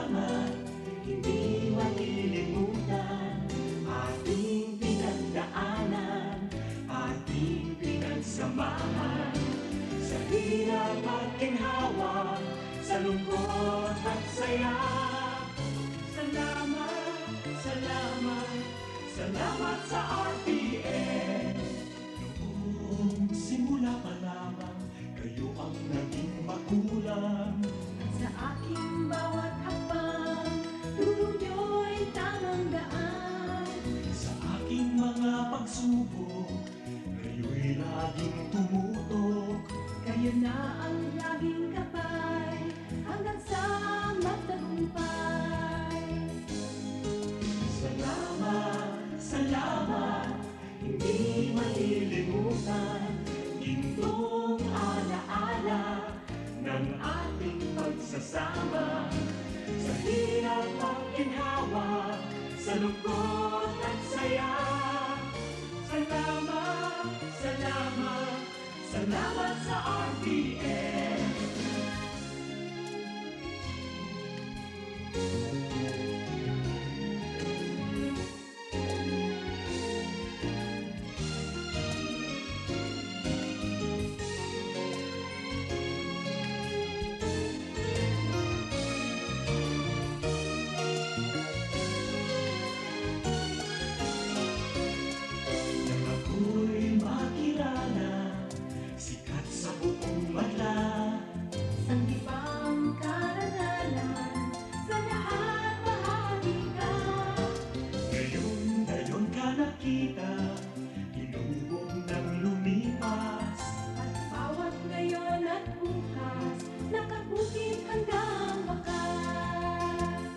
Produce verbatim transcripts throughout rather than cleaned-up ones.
Hindi malilimutan ating pinagdaanan, ating pinagsamahan. Sa hirap at ginhawa, sa lungkot at saya. Salamat, salamat, salamat sa R T N. Noong simula pa lamang, kayo ang naging magulang. Sa aking bawat hakbang, turo niyo'y tamang daan. Sa aking mga pagsubok, kayo'y laging tumutok. Kayo na ang laging gabay, hanggang sa magtagumpay. Salamat, salamat, hindi malilimutan. Gintong alaala ng ating pagsasama. Sa hirap at ginhawa, sa lungkot at saya. Salamat, salamat, salamat sa R T N. Nang ako'y makilala, sikat sa buong banla. Sanggipang karangalan, sa lahat bahagi ka. Ngayon, ngayon ka nakita, kinubog nang lumipas. At bawat ngayon at bukas, nakabukid hanggang wakas.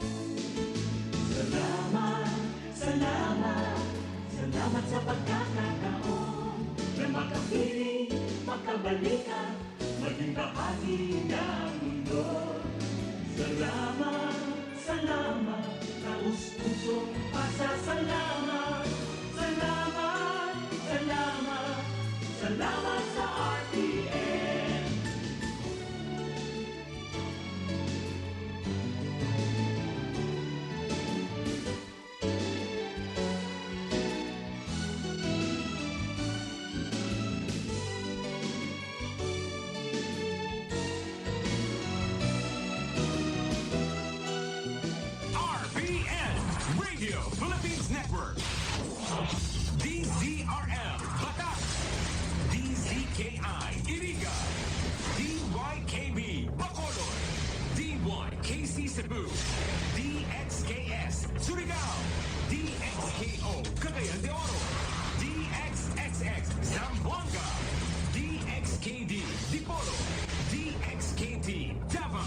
Salamat, salamat, salamat sa pagkakataon na makapiling, makabalikan, maging bahagi ng mundo. Salamat, salamat, taos pusong pasasalamat. Salamat, salamat, salamat sa R T N. R P N, Radio Philippines Network. D Z R M, Batac. D Z K I, Iriga. D Y K B, Bacolod. D Y K C Cebu. D X K S, Surigao. D X K O, Cagayan de Oro. D X X X, Zamboanga. D X K D, Dipolog. D X K T, Davao.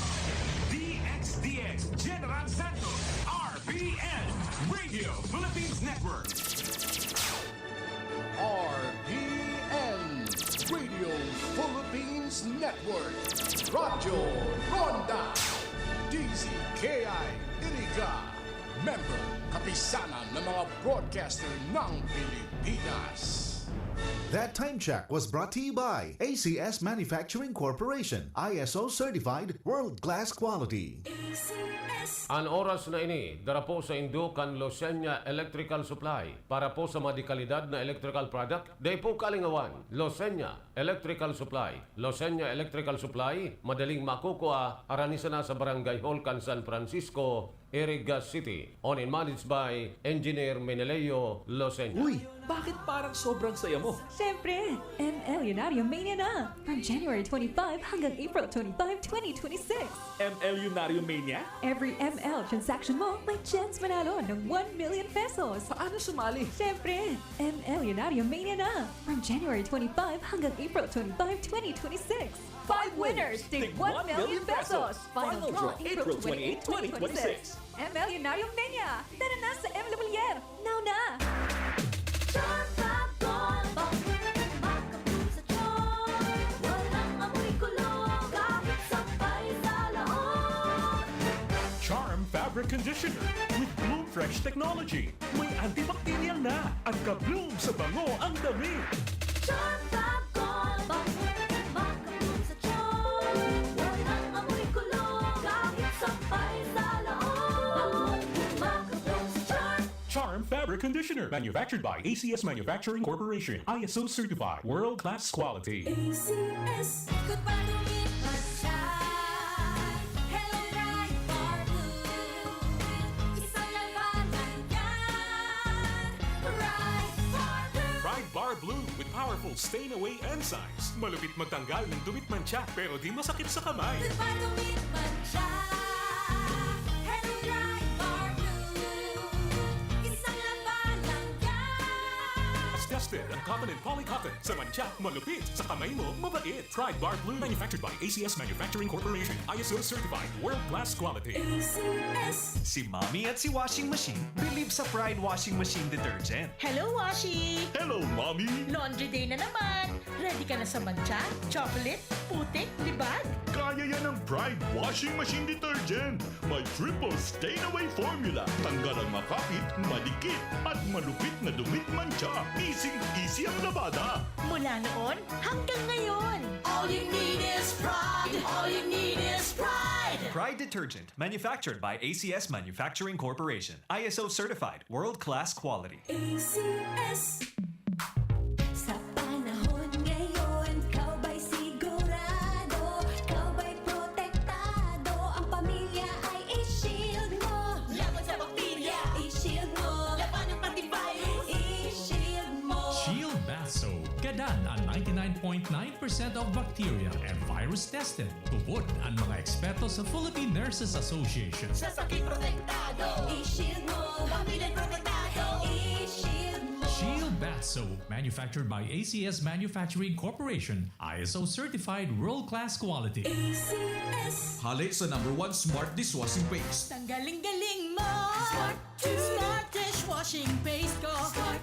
D X D X, General Santos. R P N, Radio Philippines Network. R P N, Radio Philippines Network. Radyo Ronda, D Z K I, Iriga. Member, Kapisanan ng mga Broadcaster ng Pilipinas. That time check was brought to you by A C S Manufacturing Corporation, I S O certified, world-class quality. A C S. An oras na ini, dara po saindo kan Losenya Electrical Supply. Para po sa madikalidad na electrical product, dai po kalingawan. Losenya Electrical Supply. Losenya Electrical Supply, madaling makukua, arani sana sa Barangay Hall kan San Francisco, Iriga City. Owned and managed by Engineer Meneleo Losenya. Uy, bakit parang sobrang saya mo? Siyempre, M L Leonario Mania na! From January twenty-five hanggang April twenty-five, twenty twenty-six. M L Leonario Mania? Every M L transaction mo, may chance manalo ng one million pesos. Paano sumali? Siyempre, M L Leonario Mania na! From January twenty-five hanggang April twenty-five, twenty twenty-six. Five winners, tig one million pesos. Final draw, April twenty-eight, twenty twenty-six. M L Leonario Mania! Tara na sa M L Bullier! Now na! Charm Fab Gold, bakit makapul sa charm? Walang amoy kulog, kahit sabay sa loob. Charm Fabric Conditioner with Bloom Fresh Technology. May antibacterial na at ka-bloom sa bango ang damit. Charm Fab Gold, bakit makapul sa charm? Walang amoy kulog, kahit sabay sa loob. Conditioner, manufactured by A C S Manufacturing Corporation, I S O certified, world-class quality. A C S. Goodbye to meat mancha. Hello, Pride Bar Blue. Isang labanan yan. Pride Bar Blue. Pride Bar Blue with powerful stain away enzymes. Malupit magtanggal ng dumi at mancha, pero di masakit sa kamay. Goodbye to meat mancha. Hello, Pride Bar Blue. Isang labanan yan. Tested ang cotton and poly cotton. Sa mancha, malupit. Sa kamay mo, mabait. Pride Bar Blue. Manufactured by A C S Manufacturing Corporation. I S O certified. World class quality. A C S. Si Mommy at si Washing Machine believe sa Pride Washing Machine Detergent. Hello, Washi! Hello, Mommy! Laundry day na naman! Ready ka na sa mancha, chocolate, putik, libag? Kaya yan ng Pride Washing Machine Detergent. May triple stain away formula. Tanggal ang makapit, madikit, at malupit na dumi at mancha. Easy-easy ang labada. Mula noon hanggang ngayon. All you need is Pride. All you need is Pride. Pride Detergent, manufactured by A C S Manufacturing Corporation. I S O certified, world-class quality. A C S. Sa panahon ngayon, ikaw ba'y sigurado? Ikaw ba'y protektado? Ang pamilya ay i-shield mo. Laban sa bakterya, i-shield mo. Laban ng antivirus, i-shield mo. Shield Bath Soap. Gadan ang ninety-nine point nine percent of bacteria and virus tested. Tubod ang mga eksperto sa Philippine Nurses Association. Sa sakit protektado, i-shield mo. Pamilya protektado, i-shield mo. Shield Bath Soap, manufactured by A C S Manufacturing Corporation, I S O certified world-class quality. A C S. Hale sa number one smart dishwashing paste. Tanggaling-galing mo! Smart! Smart dishwashing paste ko! Smart!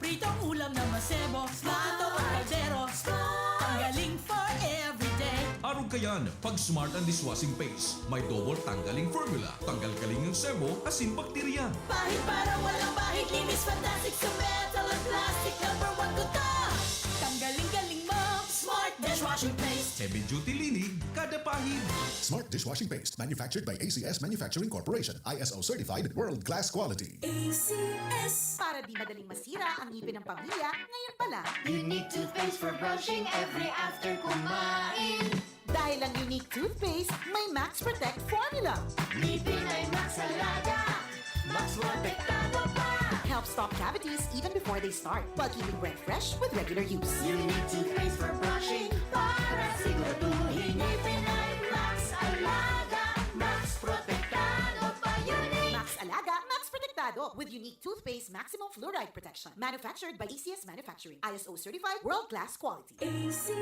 Pritong ulam na masebo, plato at kaldero. Ang galing for everyday. Arog kayan, pag Smart ang dishwashing paste. May double tanggaling formula. Tanggal kaling ang sebo, asin bakterya. Pahid para walang bahid, linis fantastic sa metal at plastic. Number one ko to. Tanggaling-galing mo, Smart dishwashing paste. Heavy duty linig, kada pahid. Smart dishwashing paste, manufactured by A C S Manufacturing Corporation, I S O certified, world class quality. A C S. Para di madaling masira ang ngipin ng pamilya, ngayon pa lang. Unique toothpaste for brushing every after kumain. Dahil ang Unique Toothpaste may Max Protect Formula. Ngipin ay Max Alaga, Max Protektado pa. Help stop cavities even before they start, while keeping breath fresh with regular use. Unique toothpaste for brushing para siguraduhin ngipin ay Max Alaga, Max Protektado pa. Unique. Max Alaga, Max Protektado with Unique Toothpaste Maximum Fluoride Protection. Manufactured by A C S Manufacturing. I S O certified, world class quality. A C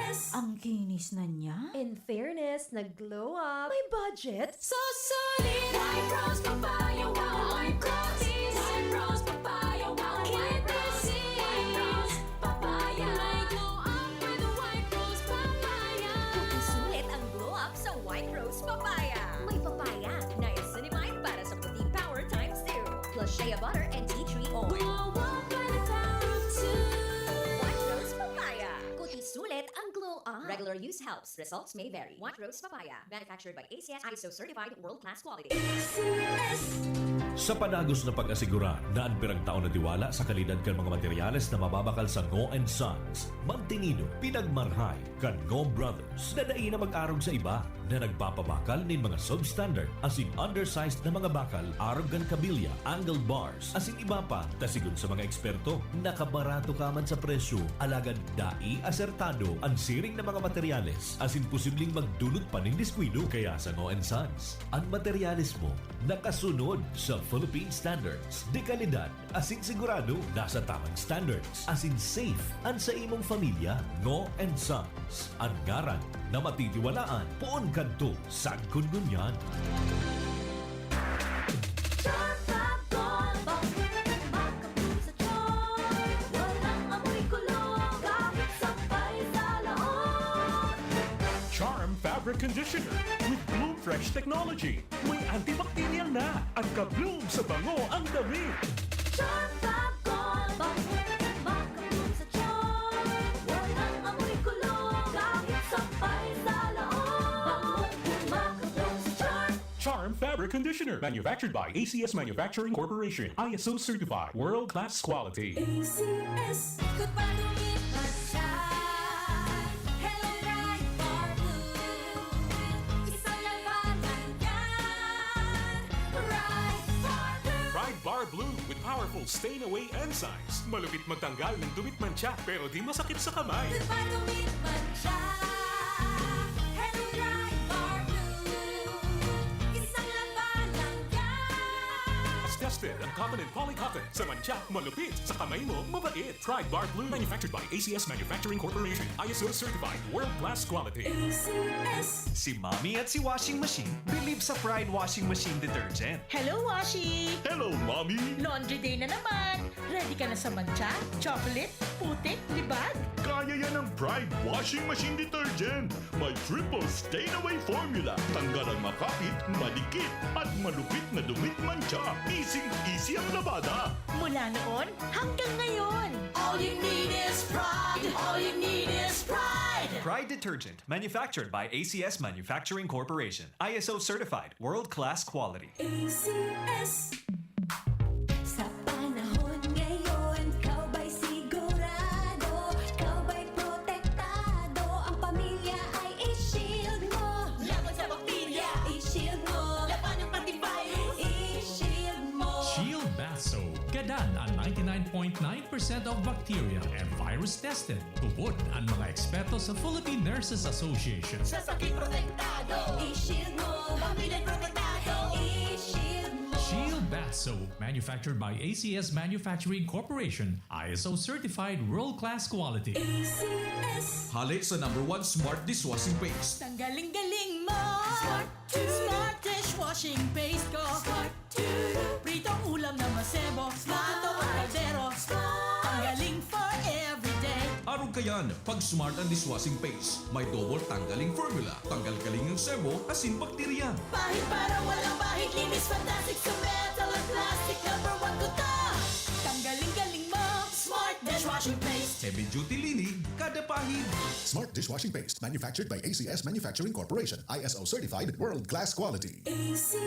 S. Ang kinis na niya. In fairness, nag-glow up. May budget? So solid! White Rose Papaya, wow! White Rose! White Rose Papaya, wow! White Rose! White Rose Papaya! May glow up with White Rose Papaya! Puti sulit ang glow up sa White Rose Papaya. May papaya, niacinamide para sa puti power times two, plus shea butter and tea tree oil. Glow up by the power of two. White Rose Papaya. Puti sulit ang glow up. Regular use helps. Results may vary. White Rose Papaya. Manufactured by A C S, I S O certified, world class quality. A C S. Sa padagos na pag-asegura na an pirang taon na tiwala sa kalidad kan mga materyales na mababakal sa Ngo and Sons, mantinido, pinagmarhay kan Ngo Brothers na dai na mag-arog sa iba na nagpapabakal nin mga substandard asin undersized na mga bakal arog kan kabilya, angled bars, asin iba pa, ta sigon sa mga eksperto, nakabarato ka man sa presyo, alagad dai asertado an siring na mga materyales, asin posibleng magdulot pa nin diskuido. Kaya sa Ngo and Sons, an materyales mo nakasunod sa Philippine standards de kalidad, asin sigurado nasa tamang standards, asin safe an sa imong pamilya. Ngo and Sons, an ngaran na matitiwalaan poon kadto sagkod ngunyan. Charm Fab Gold, bang makabloom sa charm. Walang amoy kulo, kahit sampay sa laot. Charm Fabric Conditioner with Bloom Fresh Technology. May antibacterial na at ka-bloom sa bango ang damit. Charm Fab Gold, bang makabloom sa charm. Walang amoy kulo, kahit sampay sa laot. Bang makabloom sa charm. Charm Fab Air conditioner, manufactured by A C S Manufacturing Corporation, I S O certified, world class quality. A C S. Goodbye to me, Mancha. Hello, Pride Bar Blue. Isang labanan yan. Pride Bar Blue. Pride Bar Blue with powerful stain away enzymes. Malupit magtanggal ng dumi at mantsa, pero di masakit sa kamay. Goodbye to me, Mancha. Hello, Pride Bar Blue. Isang labanan yan. Tested ang cotton and poly cotton. Sa mantsa, malupit. Sa kamay mo, mabait. Pride Bar Blue. Manufactured by A C S Manufacturing Corporation. I S O certified. World class quality. A C S. Si Mommy at si Washing Machine believe sa Pride Washing Machine Detergent. Hello, Washi! Hello, Mommy! Laundry day na naman! Ready ka na sa mantsa, chocolate, putik, libag? Kaya yan ng Pride Washing Machine Detergent. May triple stain away formula. Tanggal ang makapit, madikit, at malupit na dumi at mantsa. Easy-easy ang labada. Mula noon hanggang ngayon. All you need is pride. All you need is pride. Pride Detergent, manufactured by A C S Manufacturing Corporation. I S O certified, world-class quality. A C S. Sa panahon ngayon, ikaw ba'y sigurado? Ikaw ba'y protektado? Ang pamilya ay i-shield mo. Laban sa bakterya, i-shield mo. Laban ng antivirus, i-shield mo. Shield Bath Soap. Gadan ang ninety-nine point nine percent of bacteria and virus tested. Tubod an mga eksperto sa Philippine Nurses Association. Sa sakit protektado, i-shield mo. Pamilya protektado, i-shield mo. Shield Bath Soap, manufactured by A C S Manufacturing Corporation, I S O certified world-class quality. A C S. Hale sa number one smart dishwashing paste. Tanggaling-galing mo! Smart Smart dishwashing paste ko. Smart Pritong ulam na masebo. Smart. Pritong kaldero. Smart. Tanggaling for everyday. Arog kayan, pag Smart ang dishwashing paste, may double tanggaling formula. Tanggal galing ang sebo, asin bakterya. Pahid para walang bahid. Linis fantastic sa metal at plastic. Number one ko to. Tanggaling-galing mo. Smart dishwashing paste. Heavy duty linig, kada pahid. Smart dishwashing paste, manufactured by A C S Manufacturing Corporation, I S O certified, world class quality. A C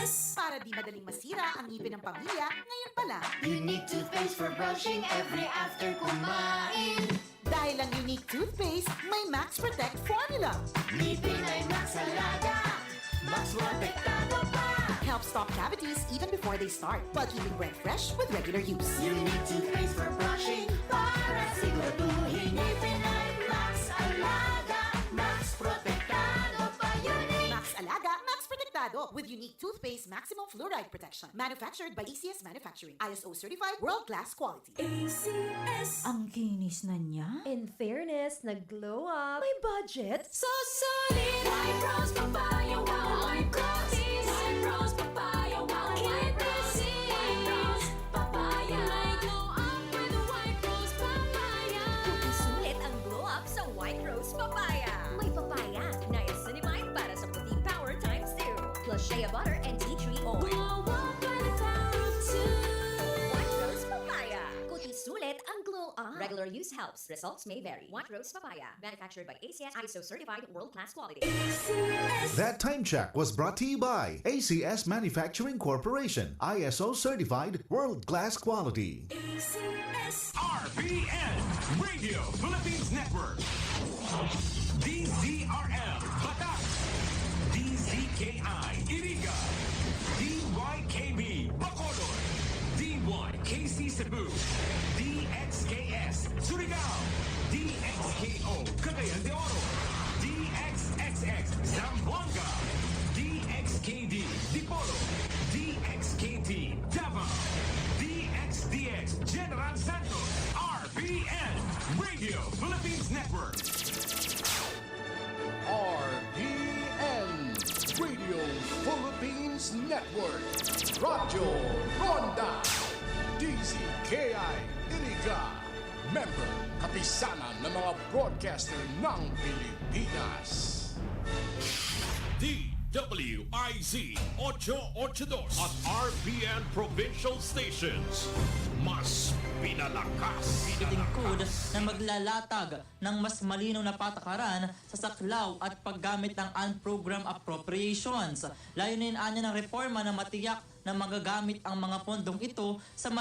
S. Para di madaling masira ang ngipin ng pamilya, ngayon pa lang. Unique toothpaste for brushing every after kumain. Dahil ang Unique Toothpaste may Max Protect Formula. Ngipin ay Max Alaga, Max Protektado pa. Helps stop cavities even before they start, while keeping breath fresh with regular use. Unique toothpaste for brushing para siguraduhin ngipin ay Max Alaga, Max Protektado pa. Unique. Max Alaga, Max Protektado with Unique Toothpaste Maximum Fluoride Protection. Manufactured by A C S Manufacturing. I S O certified, world-class quality. A C S. Ang kinis na niya. In fairness, nag-glow up. May budget? So solid! White Rose Papaya, wow! White Rose! White Rose Papaya, wow! White Rose! White Rose Papaya! May glow up with White Rose Papaya! Sulit ang glow up sa White Rose Papaya. May papaya, niacinamide para sa puti power times two. Plus shea butter and tea tree oil. Glow up with power two. White Rose Papaya. Puti sulit ang glow up. Regular use helps. Results may vary. White Rose Papaya. Manufactured by A C S, I S O certified, world-class quality. A C S. That time check was brought to you by A C S Manufacturing Corporation, I S O certified, world-class quality. A C S. R P N, Radio Philippines Network. D Z R L, Batac. D Z K I, Iriga. D Y K B, Bacolod. D Y K C Cebu. D X K S, Surigao. D X K O, Cagayan de Oro. D X X X, Zamboanga. D X K D, Dipolog. D X K T, Davao. D X D X, General Santos. R P N, Radio Philippines Network. R P N, Radio Philippines Network. Radyo Ronda. D Z K I, Iriga. Member, Kapisanan ng mga Broadcaster ng Pilipinas. D W I Z ocho ocho dos at R P N Provincial Stations. Mas pinalakas, Itingkod pinalakas. Na maglalatag ng mas malinaw na patakaran sa saklaw at paggamit ng unprogrammed appropriations. Layunin anya ng reforma na matiyak na magagamit ang mga pondong ito sa